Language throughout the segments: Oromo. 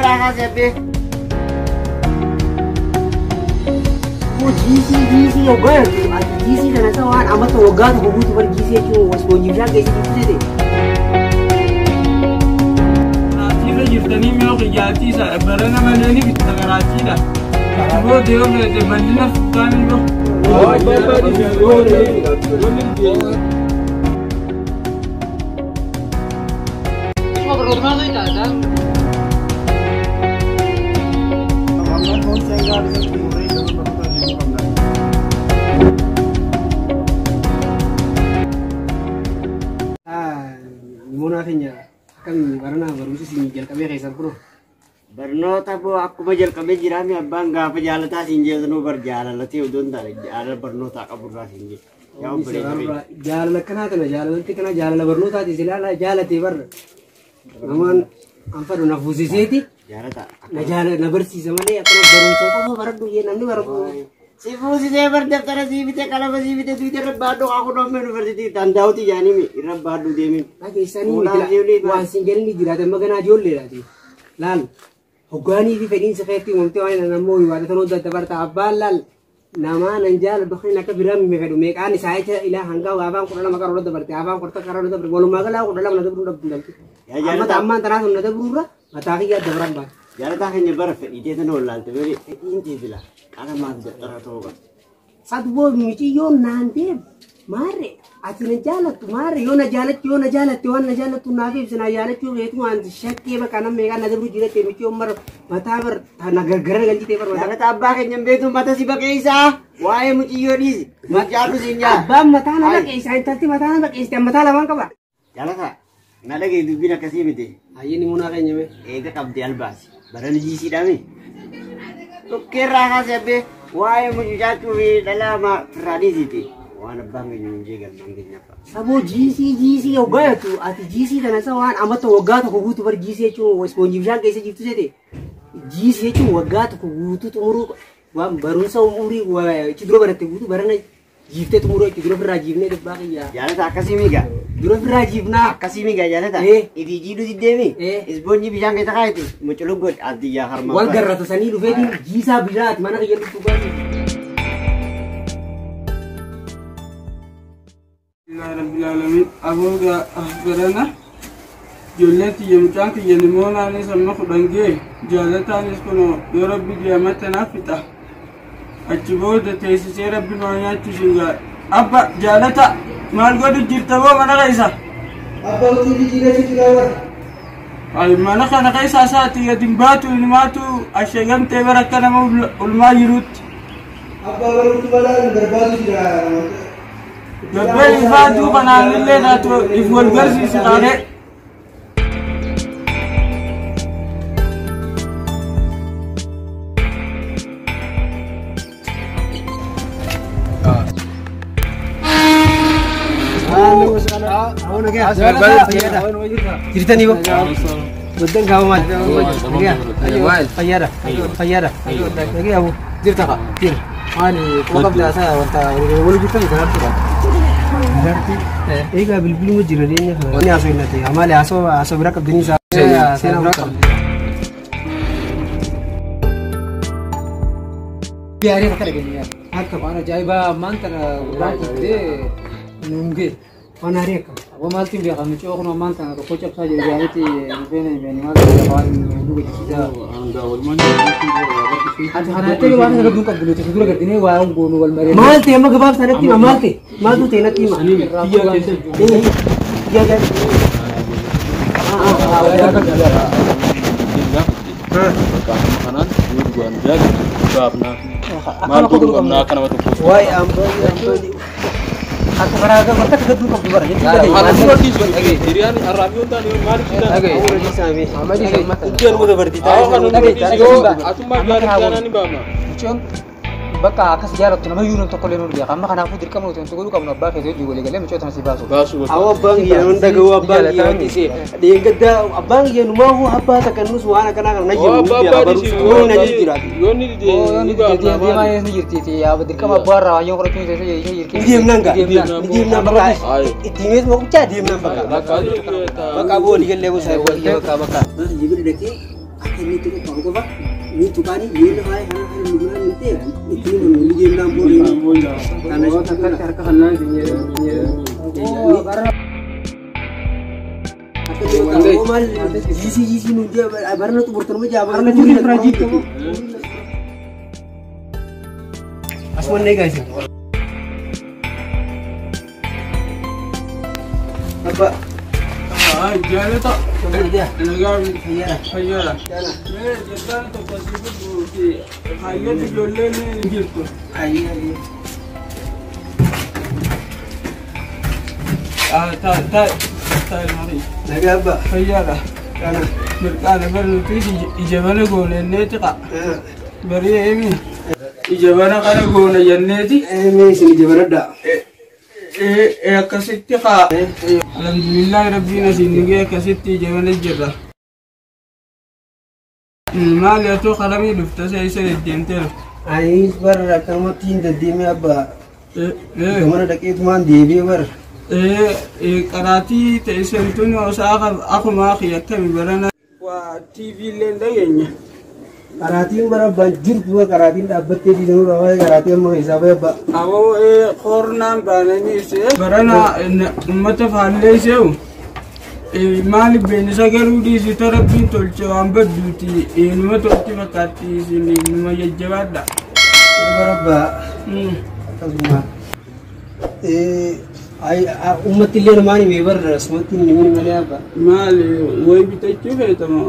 Dhukkeerraa kaasee abbee. GC GC waggaa jirtu ati GC kana isa waan amata waggaa tokko guutuu bar GC jechuun ispoonjii bishaan keessa jirtu seete. Karaatiirra jirtanii mi'oo qiyyaatiisa barana malee ni bitta karaatiidha. Itti booda yoo feete bal'ina fuutaan yoo. Moonaa keenya akkamiin baranaa barumsi isin jalqabee keessan kunoo. Barnoota boo akkuma jalqabee jiraame abbaan gaafa jaalataa siin jeesanuu bar jaalalatee odoo hin taane jaalala barnootaa qaburraa siin jee. Yaa obboleessa keenya. Jaalala akkanaa tana jaalalatti kana jaalala barnootaati silaalaa jaalatee barra. Namaan an fadhu na fuusiseeti Jaalata. na jaala na barsiisa malee akkana barumsa qofa baradhu jee namni baratu. Si fuusisee bar daftara sii bite qalama sii bite duwite irra baadhu haa kun amma yuunivarsiitii danda'uti jaanimi irra baadhu deemi. Dhageessanii miti waan siin galni jiraate amma ganaa ijoolleedhaati. Laal hoggaanii fi fedhiinsa keetti uumamtee waan nammoo waadatan hunda dabarta abbaan laal namaa nan jaaladhu kan akka biraa mime fedhu meeqaan isaa jecha ilaa hanga afaan 12 qaroora dabarte afaan 10 qaroora dabarte walumaa galaa 12 na dabruu dhabdu dhabdu. Yaa Amma jaalata ammaan tanaa sun na dabruurra mataa kiyyaa dabran baata. Jaalataa keenya bara fedhiitee sana wallaalte malee fedhiin tee bila qalamaaf daftara ta'uu qaba. Sadboo miciyyoon naan deemu maarre ati na jaalattu maarre yoo na jaalatti yoo na jaalatte waan na jaalattu naaf ibsi na jaalachuu keetu waan shakkee bakka nama meeqaan na dabru jiratte miciyyoon mara mataa bar na gargara galchitee bar mataa. Jaalata abbaa keenya hin beektu mata si baqeessaa waa'ee muciyyoo dhiisi. Mucaadhu siin jaa. Abbaan mataa na baqeessa intalti mataa na baqeessite mataa lamaan qaba. Jaalata na dhagaye dubbiin akkasii miti. Hayyini munaa keenya mee. Eega qabdee albaasi. Barana jiisiidhaami. Dhukkeerraa kaasee abbee waa'ee mucucaachuu fi dhalaa firraa dhiisiiti. Waan abbaan keenya hin jee galmaan keenya abbaa. Saboo GC GC waggaa jirtu ati GC kana isa waan amata waggaa tokko guutuu bar GC jechuun ispoonjii bishaan keessa jirtu seete GC jechuun waggaa tokko guutuu xumuruu waan barumsa umurii ichi dura baratte guutuu barana jiiftee xumuruu ichi dura ofirraa jiifnee dhibbaa kiyyaa. Jaalata akkasii miigaa. Dura ofirraa jiifnaa. Akkasii miigaa jaalata. Ifi jiidhu diddeemi. Ispoonjii bishaan keessa kaayete muculuu godhe addiyyaa harmaa. Wal garrata sanii dhufeetiin jiisaa bishaati mana kiyya dhuftu baasii. Rabbil Aalamiin abooga barana ijoollee tiyya mucaan kiyya limoonaanis amma 10 ga'e jaalataanis kun yoo rabbi ji'amata naaf fixa. Achi booda teessisee rabbi maa nyaachisu gaa. Abba jaalata maal godhu jirta boo mana keessa? Abba utuu jijjiirratti jira bara. Ay mana kana keessa isaati gadi hin baatu inumaatu asheegamtee bara akka nama ulmaa jirutti. Abba baruutu balaa nu barbaadu jira. Gabbeen ifaatuu kanaan illee taatu if wal garsiisu taanee. Jirtanii boo? Goddan gaaba maal? Fayyaadha. Fayyaadha. Nagee abu. Jirta ka? Jira. Maali quba qabda isaa wanta wal jirtan kan argita. Egaa bilbiluma jira deenya kana. Wanni haasoo hin ta'e. Amaali haasoo haasoo bira qabdanii isaa. Seenaa bira qabdi. Gaarii akka dhageenye. Akka Waan ajaa'ibaa ammaan tana gurbaan kuttee nuun ga'e. waan haarii akka. Aboo maaltiin beekama mucoo kun ammaan tana tokko cabsaa jiru jaanitti hin beekne maal ta'e waan nu gaddisiisaa. Ati kanaattee waan kana gadduun qabdu nuti dura gaddinee waa goonu wal maree. Maal ta'e amma gabaabsaa natti hima maal ta'e maaltu ta'e natti hima. Biyya keessa. Kanaan yoo dhugaan jaalatu baafnaa maal godhuu qabnaa akka nama tokkoof. Waa'ee amboo Akka karaa wanta akka gadduu qabdu bara jechuudha. Haala dura dhiisu hiriyaan har'aaf yoo taane maaliif si taane? Uddeen gosa barti Haa kan dura dhiisu atummaa gaarii taanaan ni baafna. Mucoon bakka akkas jaalattu nama yuunan tokko illee nu beeka. Amma kanaafuu dirqama nuti wanti godhuu qabnu abbaa keessa hojii walii galee mucoo tana si baasu. Baasuu bakka. Awwa abbaan kiyya nun dhaga'u abbaan kiyya wanti isee dheengadda abbaan kiyya numaahu abbaa takka nus waan akkanaa kana Yoo nayyamu abbaa ni abbaa beeka dhiisu barumsa na jijjiiraati. yoo inni dide Yoo ni ni baafna deemaa maali? ni jirti yaa dirqama abbaa irraa waan qorachuu ni ishee jirti. Ni deemnaan gaa Ni deemnaan. ni deemnaan bakka Aye. itti himees moqichaa deemnaan bakka. Bakka Bakka aboo walii gallee gosa bakka bakka. Jibril dhaqee Akka inni itti qophaa'u qofa ni tuqaani miila faaya kana kana nu biraan hin ta'e itti himu nu jennaan booda. Kana Akkatti harka kannaan isin jedhu. Akka inni qophaa'u maal jiisii jiisii nu jee barna xumurtanuma jaa barna jiisii. Asuma eegaa isin. Abba. Jaalata. Fayyaa. Nagaa Fayyaa. fayyaadha. Mee jabaan tokko si fudhu fi hayyati ijoolleen hin jirtu. Ayyee. Taa ilmarii. Nagaa abba. Fayyaadha. Kana. Mirqaana barnuuti ija bana goonenneeti qa. Barii eemi. Ija bana kana goone jenneeti. Mee isin ija banadhaa. Akkasitti qa. Alhamdulillahi rabbiin asiin nu ga'e akkasitti ija bana jirra. Maali atoo qalamii dhufta isa deddeemteera. Anis bar akkanumatti hin deddeemee abba. Gamana dhaqeetumaan deebi'ee bar. Qaraatii ta'e seentuun osoo akkuma akkami barana. Waa TV illee dhageenya. Qaraatiin bara abbaan jirtu qaraatiin dhaabbattee diidanuu dha qaraatii amma keessaa bahe abba. Aboo kornaan baananii isee barana uummata faallee iseewu. Maali beenisa garuu dhiisita rabbiin tolche waan badduuti numa tolchi fakkaatti isin numa jajjabaadha. Bara abbaa akkasuma. Ummatti illee namaan himee bar asumatti hin himin malee abba. Maali wayi bitachuu feetama.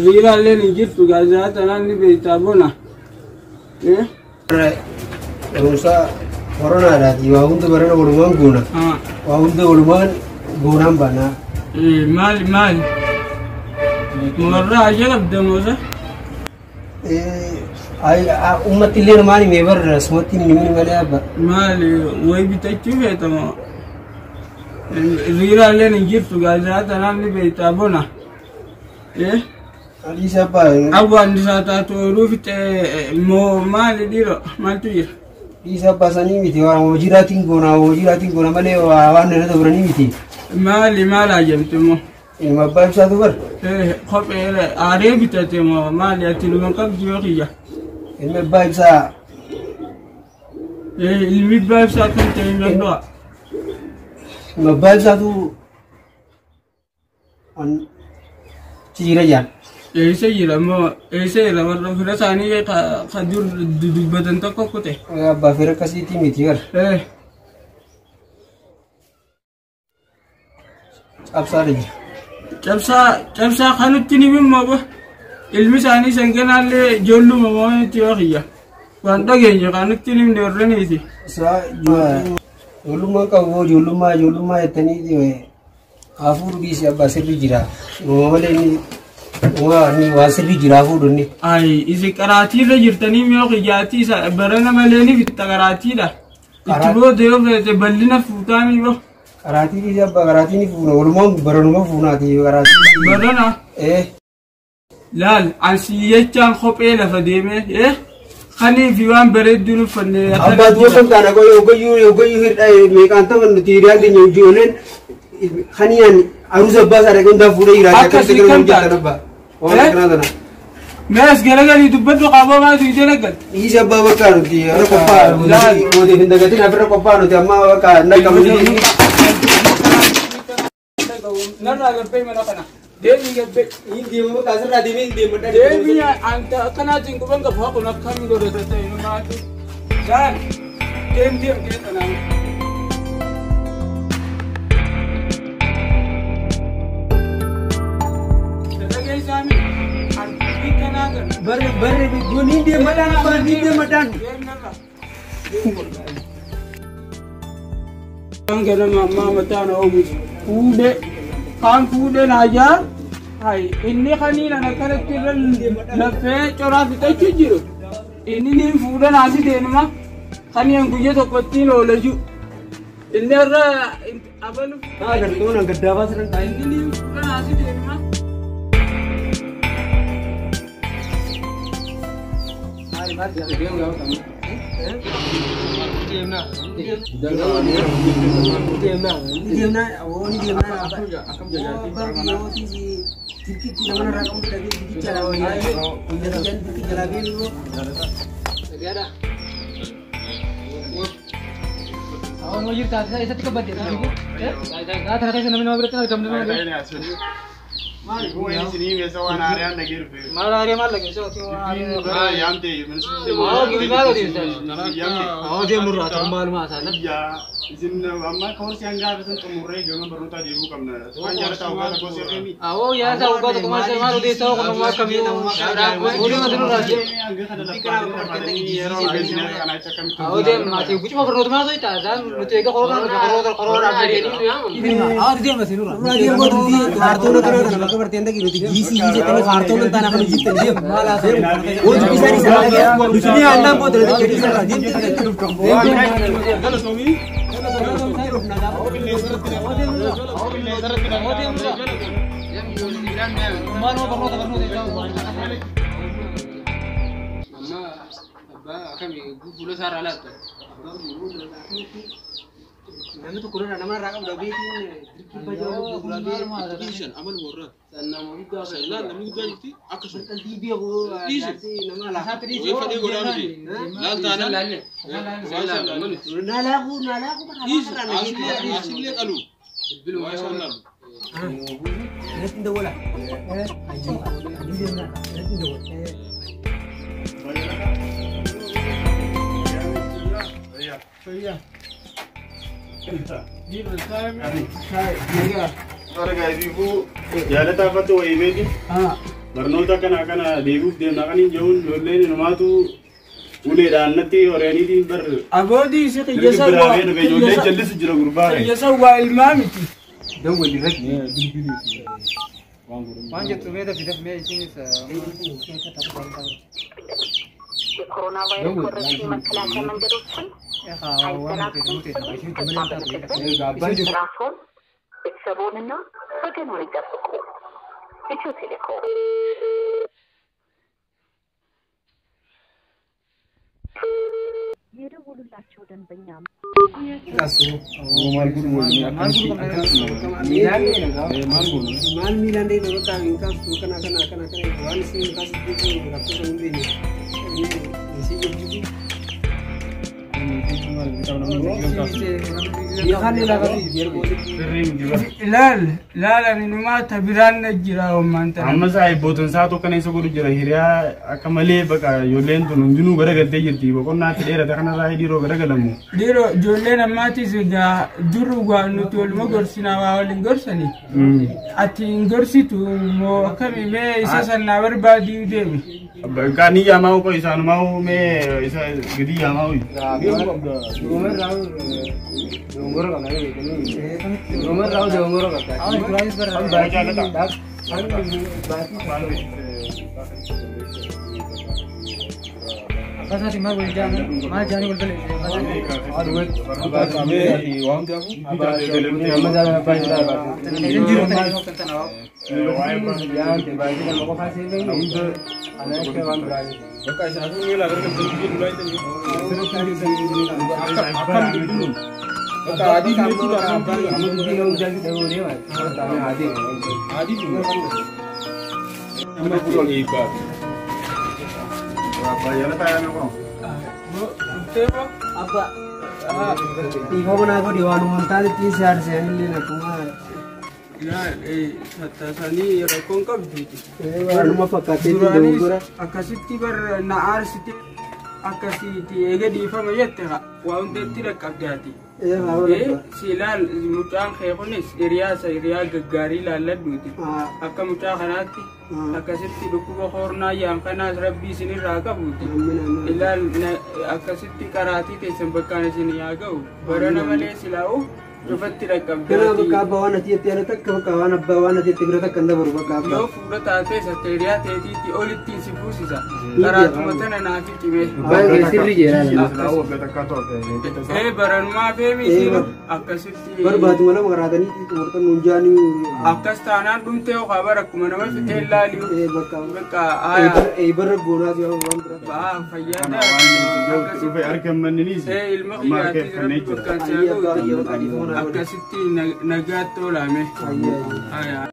Riiraalleen hin jirtu gaazexaa tanaan ni beektaa bona. Barumsa koronaadhaati waa hunda barana walumaan goona. Waa hunda walumaan goonaan baanaa. Maali maali? Warra aja qabda moosa? Ummatti illee namaan himee bar asumatti hin himin malee abba. Maali wayi bitachuu feetama. Riiraalleen hin jirtu gaazexaa tanaan ni beektaa bona. Adiis abbaa. Awwaan isaa taatu ooyiruu fixee moo maali dhiiroo maaltu jira? Dhiisa abbaa sanii miti waan hojiiraatiin goona hojiiraatiin goona malee waan irra dabranii miti. Maali maal ajamte moo? Ilma abbaa ibsaatu bar. Kophee aaree bitate moo maali ati numa qabdu yoo kiyya? Ilmi abbaa ibsaa. Ilmi abbaa ibsaa kan ta'e hin danda'u. Ilma abbaa ibsaatu jira jaan. Eessa jira moo eessa jira warra fira isaanii ka dur dubbatan tokko kute? Abbaa fira akkasiitii miti bar. Cabsaadha jira. Cabsaa cabsaa kanutti ni mimmoo ba? Ilmi isaanii sanganaallee ijoolluma moo'anitti yoo kiyya. Waan dhageenye kanutti nimne warraniiti. Isaa ijoollummaan qabu ijoollummaa ijoollummaa jettanii hafuudhu dhiisi abbaa sirri jira. Uumama malee inni waan sirri jira hafuudhu inni. Ayi isi qaraatiirra jirtanii mi'oo kiyyaatii isa barana malee ni bitta qaraatiidha. Itti booda yoo feete bal'ina fuutaa mi'oo. Qaraatii dhiisi abbaa qaraatii ni fuuna walumaan baranuma fuunaati qaraatii. Barana. Laal ansi jechaan kophee lafa deemee kanii fi waan bareedduun uffanne. Abbaa du'a kan taana goyyuu goyyuu hir'aa meeqaan ta'an nuti hiriyaan keenya ijoolleen kaniyaan aruusa abbaa isaa dhaqee hundaa fuudhee jira. Akkasii kan taate. Waan akkanaa tana. Mees garagalii dubbadhu qaaboo maatu ijee naggal. Dhiisi abbaa bakka nuti irra qophaa'aa mootiif hin dagatin afirra qophaa'aa nuti amma bakka naqamu. Narraa gabbee mana kana. Deemii gabbee. Hin deemu bakka asirraa deemee hin deemu. Deemii anta akkanaatiin quban qabu haa kun akkamiin godhata ta'e nu maatu. Laal deem deem keessa naannoo. Barre barre ni deemadhaan abbaa ni deemadhaan. Ganama ammaa mataan oomishu fuudhee kaan fuudhee naajaa hay inni kaniin ana kanatti irra lafee coraa fixachuu jiru inni niin fuudhee naasi deemuma kaniin guyya tokkottiin oolaju inni irra abalu Agartuun gaddaafaa siran taa'e. Inni niin fuudhee naasi deemuma. Maal maal deemu gaafa Deemnaa. Deemnaa deemnaa ooni deemnaa Akkam jajaati? Dirqitti nama irraa qabu dhabee dirqicha dirqi jalaa beeku. Awwan wajjin taasisaa eessatti kabadde? Tana keessa namni nama biratti argamne maali? Maal haaree maal dhageessa? Maal odeessaa? Awwa deemurraa ta'u maaluma haasa'an. Awwa yaasa waggaa tokko maal maal odeessaa kun ammoo akkamii? Odeema sinurraa jee. Awwa deema maatii gucuma barnoota maal soita? Isaan nuti egaa korona korona korona abdii. Awwa deema sinurraa. Kaartoona kana kana bakka barteen dhaqi nuti giisii jettanii kaartoona taana kan hojjettan deemu. Hojii dubbisaa isaa nuti ni aannan booda nuti jedhu isarraa deemte. Maaluma barnoota barnoota isaa. Amma abbaa akkamii fuula isaarraa laatta? Namni tokko irraa nama irraa qabu dhabeetiin dirqii bajaa Dhiisan amal warra. Nama guddaa Laal namni guddaa jirti akkasuma. qalbii beeku nama lafa. Wayii fadhii godhaa miti. Laal taanaan. Waa isaan laalu. Nalaaquu nalaaquu Dhiisi asillee qalu. Waa isaan laalu. Irratti dawwala. Irratti dawwala. Jaalata afatti wayii beeki. Barnoota kana kana deebiif deemna kan hin jehuun ijoolleen inumaatu uleedhaan natti horeeniitiin bar. Aboodii isi Dirqi biraa dhufe ijoolleen jallisu jira gurbaa. Qiyyasa waa ilmaa miti. Waan jettu mee dafii dafii mee isinis. የኮሮና ቫይረስ ወረርሽኝ መከላከያ መንገዶችን ሳይዘናጉ በሚገባ በመተግበር ራስዎን፣ ቤተሰብዎንና ወገንዎን ይጠብቁ። ኢትዮ ቴሌኮም። የደወሉላቸው ደንበኛ Maal miilaan deemu bakka hin kaastu kana kana kana kana waan isin hin kaastu lakkoofsa hin beekne. Isin jibjibu. Ilaal ilaal ani numaa tabiraan na jira ammaan tana. Amma saahibbootan isaa tokko kan isa godhu jira hiriyaa akka malee baqa ijoolleen tun hundinuu garagaltee jirti boqonnaatti dheerata kanarraa hidhiiroo garagalamu. Dhiiroo ijoolleen ammaatis egaa dur waa nuti waluma gorsinaa waa waliin gorsani. Ati hin gorsitu moo akkami mee isa sannaa barbaadii deemi. Kan yaamaa uko isaanumaa mee isa gidi yaamaa uyi. Akkasatti maal waliin jaanii maal jaanii wal Abba. Dhiifama naa godhi waan uumamtaan ittiin si aarsee illee akkuma Tattaasanii rakkoon qabduuti. waanuma fakkaatee ittiin Duraanis dogongora. akkasitti bar na aarsite akkasitti eega dhiifama jette waa hundatti dhaqqabdaati. Si ilaal mucaan kee kunis hiriyaasa hiriyaa gaggaarii laalladhuuti. Akka mucaa kanaatti akkasitti dhukkuba koornaa yaan kanaas rabbii isinirraa qabuuti. Ilaal akkasitti qaraatii teessan bakkaan isin yaa ga'u. Barana malee silaa'u Cufatti Kana bakka dhaqqabdaati. abbaa waan ati jettee ana takka bakka waan abbaa waan ati jette bira takka hin dabaru bakka abbaa. Yoo fuudha taatee sakkeeriyaa teetiitti olittiin si fuusisa. Karaatuma tana naafi cime. Baay'ee sirri jeera. Ee baranumaa feemi isiinu akkasitti. Barbaaduma lama karaatanii xumurtan nuun jaanii. Akkas taanaan dhumtee yookaan bara akkuma nama fixee laaliyu. Ee bakka. Bakka aayaa Ee barra goonaas yoo waan biraa. ba'aa fayyaa Kana waan inni dhufe argamanniniis. Ee ilma Amma kiyyaatti harkeeffannee rabbi jira. bakkaan Ayyee abbaa kiyya bakka dhiifama naa godhe. Akkasitti nagaatti oolame. Ayyee. Aayaa.